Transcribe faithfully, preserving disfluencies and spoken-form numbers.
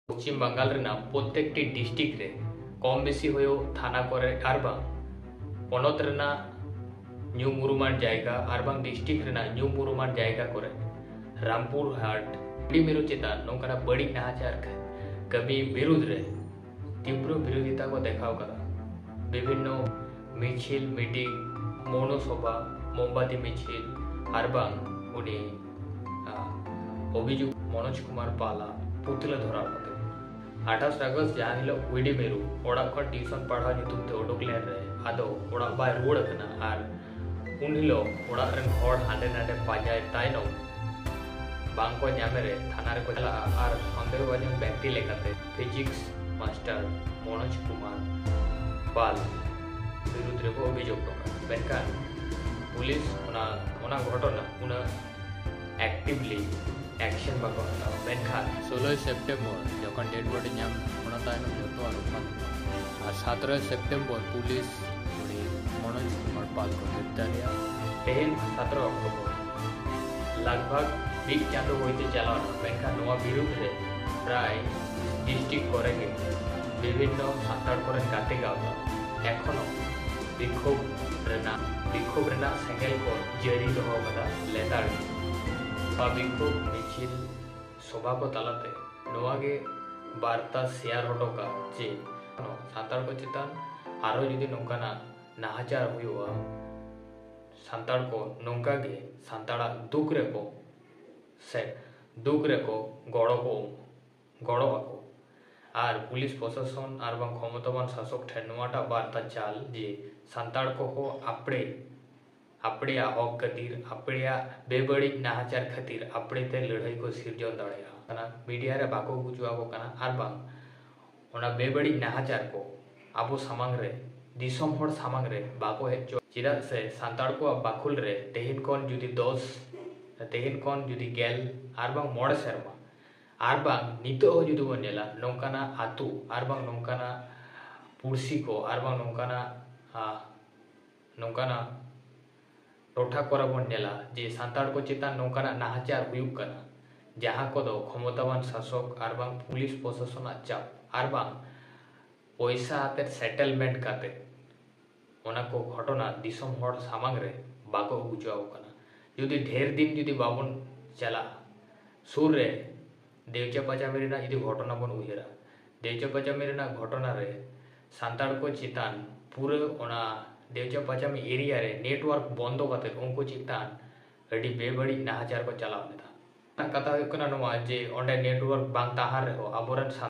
ᱯᱚᱪᱷᱤᱢ ᱵᱟᱝᱜᱟᱞ ᱨᱮᱱᱟᱜ ᱯᱨᱚᱛᱮᱠᱴᱤ ᱰᱤᱥᱴᱨᱤᱠᱴ ᱨᱮ ᱠᱚᱢ ᱵᱮᱥᱤ ᱦᱩᱭᱩᱜ ᱛᱷᱟᱱᱟ ᱠᱚᱨᱮ ᱟᱨ ᱵᱟᱝ ᱯᱚᱱᱚᱛ ᱨᱮᱱᱟᱜ ᱧᱩᱢ ᱩᱨᱩᱢᱟᱱ ᱡᱟᱭᱜᱟ ᱟᱨ ᱵᱟᱝ ᱰᱤᱥᱴᱨᱤᱠᱴ ᱨᱮᱱᱟᱜ ᱧᱩᱢ ᱩᱨᱩᱢᱟᱱ ᱡᱟᱭᱜᱟ ᱠᱚᱨᱮ ᱨᱟᱢᱯᱩᱨ ᱦᱟᱴ ᱵᱤᱰᱤ ᱢᱤᱨᱩ ᱪᱮᱛᱟᱱ ᱱᱚᱝᱠᱟᱱᱟᱜ ᱵᱟᱹᱲᱤᱡ ᱱᱟᱦᱟᱪᱟᱨ ᱠᱟᱹᱢᱤ ᱵᱤᱨᱩᱫᱽ ᱨᱮ ᱛᱤᱵᱨᱚ ᱵᱤᱨᱳᱫᱷᱤᱛᱟ ᱠᱚ ᱫᱮᱠᱷᱟᱣ ᱠᱟᱫᱟ᱾ ᱵᱤᱵᱷᱤᱱᱱᱚ ᱢᱤᱪᱷᱤᱞ, ᱢᱤᱴᱤᱝ, ᱢᱳᱱᱚ ᱥᱚᱵᱷᱟ, ᱢᱳᱢᱵᱟᱛᱤ ᱢᱤᱪᱷᱤᱞ ᱟᱨ ᱵᱟᱝ ᱩᱱᱤ, ᱟ, ᱚᱵᱷᱤᱡᱩᱠ ᱢᱚᱱᱳᱡᱽ ᱠᱩᱢᱟᱨ ᱯᱟᱞᱟᱜ ᱯᱩᱛᱞᱟᱹ ᱫᱷᱚᱨᱟᱣ ᱠᱟᱛᱮ᱾ ᱟᱴᱷᱟᱥ ᱟᱜᱚᱥᱴ ᱡᱟᱦᱟᱸ ᱦᱤᱞᱳᱜ ᱩᱭᱰᱤ ᱢᱤᱨᱩ ᱚᱲᱟᱜ ᱠᱷᱚᱱ ᱴᱤᱭᱩᱥᱚᱱ ᱯᱟᱲᱦᱟᱣ ᱧᱩᱛᱩᱢ ᱛᱮ ᱩᱰᱩᱠ ᱞᱮᱱ ᱨᱮ ᱟᱫᱚ ᱚᱲᱟᱜ ᱵᱟᱭ ᱨᱩᱣᱟᱹᱲ ᱟᱠᱟᱱᱟ ᱟᱨ ᱩᱱ ᱦᱤᱞᱳᱜ ᱚᱲᱟᱜ ᱨᱮᱱ ᱦᱚᱲ ᱦᱟᱸᱰᱮ ᱱᱟᱰᱮ ᱯᱟᱸᱡᱟᱭ ᱛᱟᱭᱱᱚᱢ ᱵᱟᱝ ᱠᱚ ᱧᱟᱢᱮ ᱨᱮ ᱛᱷᱟᱱᱟ ᱨᱮᱠᱚ ᱪᱟᱞᱟᱜᱼᱟ ᱟᱨ ᱥᱚᱱᱫᱮᱦᱚ ᱵᱷᱟᱡᱚᱱ ᱵᱮᱠᱛᱤ ᱞᱮᱠᱟᱛᱮ ᱯᱷᱤᱡᱤᱠᱥ ᱢᱟᱥᱴᱟᱨ ᱢᱚᱱᱳᱡᱽ ᱠᱩᱢᱟᱨ ᱯᱟᱞ ᱵᱤᱨᱩᱫᱽ ᱨᱮᱠᱚ ᱚᱵᱷᱤᱡᱳᱜᱽ ᱦᱚᱴᱚ ᱠᱟᱜᱼᱟ᱾ ᱢᱮᱱᱠᱷᱟᱱ ᱯᱩᱞᱤᱥ ᱚᱱᱟ ᱚᱱᱟ ᱜᱷᱚᱴᱚᱱᱟ ᱩᱱᱟᱹᱜ ᱮᱠᱴᱤᱵᱷᱞᱤ ᱮᱠᱥᱮᱱ ᱵᱟᱠᱚ ᱦᱟᱛᱟᱣᱟ᱾ ᱢᱮᱱᱠᱷᱟᱱ ᱥᱳᱞᱳᱭ ᱥᱮᱯᱴᱮᱢᱵᱚᱨ ᱡᱚᱠᱷᱚᱱ ᱰᱮᱰ ᱵᱚᱰᱤ ᱧᱟᱢ ᱚᱱᱟ ᱛᱟᱭᱱᱚᱢ ᱡᱚᱛᱚ ᱟᱨᱚ ᱵᱟᱝ᱾ ᱟᱨ ᱥᱟᱛᱮᱨᱚᱭ ᱥᱮᱯᱴᱮᱢᱵᱚᱨ ᱯᱩᱞᱤᱥ ᱩᱱᱤ ᱢᱚᱱᱳᱡᱽ ᱠᱩᱢᱟᱨ ᱯᱟᱞ ᱠᱚ ᱜᱨᱮᱯᱛᱟᱨᱮᱭᱟ᱾ ᱛᱮᱦᱮᱧ ᱥᱟᱛᱮᱨᱚᱭ ᱚᱠᱴᱳᱵᱚᱨ ᱞᱟᱜᱽᱵᱷᱟᱜᱽ ᱢᱤᱫ ᱪᱟᱸᱫᱳ ᱦᱩᱭᱛᱮ ᱪᱟᱞᱟᱣ ᱮᱱᱟ, ᱢᱮᱱᱠᱷᱟᱱ ᱱᱚᱣᱟ ᱵᱤᱨᱩᱫᱽ ᱨᱮ ᱯᱨᱟᱭ ᱰᱤᱥᱴᱨᱤᱠᱴ ᱠᱚᱨᱮ ᱜᱮ ᱵᱤᱵᱷᱤᱱᱱᱚ ᱥᱟᱱᱛᱟᱲ ᱠᱚᱨᱮᱱ ᱜᱟᱛᱮ ᱜᱟᱶᱛᱟ ᱮᱠᱷᱚᱱᱳ ᱵᱤᱠᱷᱳᱵ ᱨᱮᱱᱟᱜ ᱵᱤᱠᱷᱳᱵ ᱨᱮᱱᱟᱜ ᱥᱮᱸᱜᱮᱞ ᱠᱚ ᱡᱟᱹᱨᱤ ᱫᱚᱦᱚ ᱟᱠᱟᱫᱟ ᱞᱮᱛᱟᱲ ᱜᱮ᱾ ᱱᱚᱣᱟ ᱵᱤᱠᱷᱳᱵ ᱢᱤᱪᱷᱤᱞ ᱥᱚᱵᱷᱟ ᱠᱚ ᱛᱟᱞᱟᱛᱮ ᱱᱚᱣᱟ ᱜᱮ ᱵᱟᱨᱛᱟ ᱥᱮᱭᱟᱨ ᱦᱚᱴᱚ ᱠᱟᱜ ᱡᱮ ᱥᱟᱱᱛᱟᱲ ᱠᱚ ᱪᱮᱛᱟᱱ ᱟᱨᱚ ᱡᱩᱫᱤ ᱱᱚᱝᱠᱟᱱᱟᱜ ᱱᱟᱦᱟᱪᱟᱨ ᱦᱩᱭᱩᱜᱼᱟ, ᱥᱟᱱᱛᱟᱲ ᱠᱚ ᱱᱚᱝᱠᱟ ᱜᱮ ᱥᱟᱱᱛᱟᱲᱟᱜ ᱫᱩᱠ ᱨᱮᱠᱚ ᱥᱮ ᱫᱩᱠ ᱨᱮᱠᱚ ᱜᱚᱲᱚ ᱠᱚ ᱜᱚᱲᱚ ᱟᱠᱚ᱾ ᱟᱨ ᱯᱩᱞᱤᱥ ᱯᱨᱚᱥᱟᱥᱚᱱ ᱟᱨ ᱵᱟᱝ ᱠᱷᱚᱢᱚᱛᱟᱵᱟᱱ ᱥᱟᱥᱚᱠ ᱴᱷᱮᱱ ᱱᱚᱣᱟᱴᱟᱜ ᱵᱟᱨᱛᱟ ᱪᱟᱞ ᱡᱮ ᱥᱟᱱᱛᱟᱲ ᱠᱚᱦᱚᱸ ᱟᱯᱲᱮ ᱟᱯᱲᱮᱭᱟᱜ ᱦᱚᱠ ᱠᱷᱟᱹᱛᱤᱨ, ᱟᱯᱲᱮᱭᱟᱜ ᱵᱮᱵᱟᱹᱲᱤᱡ ᱱᱟᱦᱟᱪᱟᱨ ᱠᱷᱟᱹᱛᱤᱨ ᱟᱯᱲᱮ ᱛᱮ ᱞᱟᱹᱲᱦᱟᱹᱭ ᱠᱚ ᱥᱤᱨᱡᱚᱱ ᱫᱟᱲᱮᱭᱟᱜᱼᱟ᱾ ᱠᱟᱱᱟ, ᱢᱤᱰᱤᱭᱟ ᱨᱮ ᱵᱟᱠᱚ ᱵᱩᱡᱷᱟᱹᱣ ᱟᱠᱚ ᱠᱟᱱᱟ ᱟᱨ ᱵᱟᱝ ᱚᱱᱟ ᱵᱮᱵᱟᱹᱲᱤᱡ ᱱᱟᱦᱟᱪᱟᱨ ᱠᱚ ᱟᱵᱚ ᱥᱟᱢᱟᱝ ᱨᱮ, ᱫᱤᱥᱚᱢ ᱦᱚᱲ ᱥᱟᱢᱟᱝ ᱨᱮ ᱵᱟᱠᱚ ᱦᱮᱡ ᱦᱚᱪᱚ᱾ ᱪᱮᱫᱟᱜ ᱥᱮ ᱥᱟᱱᱛᱟᱲ ᱠᱚᱣᱟᱜ ᱵᱟᱠᱷᱩᱞ ᱨᱮ ᱛᱮᱦᱮᱧ ᱠᱷᱚᱱ ᱡᱩᱫᱤ ᱫᱚᱥ ᱛᱮᱦᱮᱧ ᱠᱷᱚᱱ ᱡᱩᱫᱤ ᱜᱮᱞ ᱟᱨ ᱵᱟᱝ ᱢᱚᱬᱮ ᱥᱮᱨᱢᱟ ᱟᱨ ᱵᱟᱝ ᱱᱤᱛᱚᱜ ᱦᱚᱸ ᱡᱩᱫᱤ ᱵᱚᱱ ᱧᱮᱞᱟ, ᱱᱚᱝᱠᱟᱱᱟᱜ ᱟᱹᱛᱩ ᱟᱨ ᱵᱟᱝ ᱱᱚᱝᱠᱟᱱᱟᱜ ᱯᱩᱲᱥᱤ ᱠᱚ ᱟᱨ ᱵᱟᱝ ᱱᱚᱝᱠᱟᱱᱟᱜ, ᱟ, ᱱᱚᱝᱠᱟᱱᱟᱜ ᱴᱚᱴᱷᱟ ᱠᱚᱨᱮ ᱵᱚᱱ ᱧᱮᱞᱟ ᱡᱮ ᱥᱟᱱᱛᱟᱲ ᱠᱚ ᱪᱮᱛᱟᱱ ᱱᱚᱝᱠᱟᱱᱟᱜ ᱱᱟᱦᱟᱪᱟᱨ ᱦᱩᱭᱩᱜ ᱠᱟᱱᱟ, ᱡᱟᱦᱟᱸ ᱠᱚᱫᱚ ᱠᱷᱚᱢᱚᱛᱟᱣᱟᱱ ᱥᱟᱥᱚᱠ ᱟᱨ ᱵᱟᱝ ᱯᱩᱞᱤᱥ ᱯᱨᱚᱥᱟᱥᱚᱱᱟᱜ ᱪᱟᱯ ᱟᱨ ᱵᱟᱝ ᱯᱚᱭᱥᱟ ᱟᱛᱮ ᱥᱮᱴᱮᱞᱢᱮᱱᱴ ᱠᱟᱛᱮ ᱚᱱᱟ ᱠᱚ ᱜᱷᱚᱴᱚᱱᱟ ᱫᱤᱥᱚᱢ ᱦᱚᱲ ᱥᱟᱢᱟᱝ ᱨᱮ ᱵᱟᱠᱚ ᱟᱹᱜᱩ ᱦᱚᱪᱚ ᱟᱠᱚ ᱠᱟᱱᱟ᱾ ᱡᱩᱫᱤ ᱰᱷᱮᱨ ᱫᱤᱱ ᱡᱩᱫᱤ ᱵᱟᱵᱚᱱ ᱪᱟᱞᱟᱜᱼᱟ ᱥᱩᱨ ᱨᱮ, ᱫᱮᱣᱪᱟ ᱯᱟᱪᱟᱢᱤ ᱨᱮᱱᱟᱜ ᱡᱩᱫᱤ ᱜᱷᱚᱴᱚᱱᱟ ᱵᱚᱱ ᱩᱭᱦᱟᱹᱨᱟ, ᱫᱮᱣᱪᱟ ᱯᱟᱪᱟᱢᱤ ᱨᱮᱱᱟᱜ ᱜᱷᱚᱴᱚᱱᱟ ᱨᱮ ᱥᱟᱱᱛᱟᱲ ᱠᱚ ᱪᱮᱛᱟᱱ ᱯᱩᱨᱟᱹ ᱚᱱᱟ ᱫᱮᱣᱪᱟ ᱯᱟᱪᱟᱢᱤ ᱮᱨᱤᱭᱟ ᱨᱮ ᱱᱮᱴᱣᱟᱨᱠ ᱵᱚᱱᱫᱚ ᱠᱟᱛᱮ ᱩᱱᱠᱩ ᱪᱮᱛᱟᱱ ᱟᱹᱰᱤ ᱵᱮᱵᱟᱹᱲᱤᱡ ᱱᱟᱦᱟᱪᱟᱨ ᱠᱚ ᱪᱟᱞᱟᱣ ᱞᱮᱫᱟ᱾ ᱠᱟᱛᱷᱟ ᱦᱩᱭᱩᱜ ᱠᱟᱱᱟ ᱱᱚᱣᱟ ᱡᱮ ᱚᱸᱰᱮ ᱱᱮᱴᱣᱟᱨᱠ ᱵᱟᱝ ᱛᱟᱦᱮᱸ ᱨᱮᱦᱚᱸ ᱟᱵᱚᱨᱮᱱ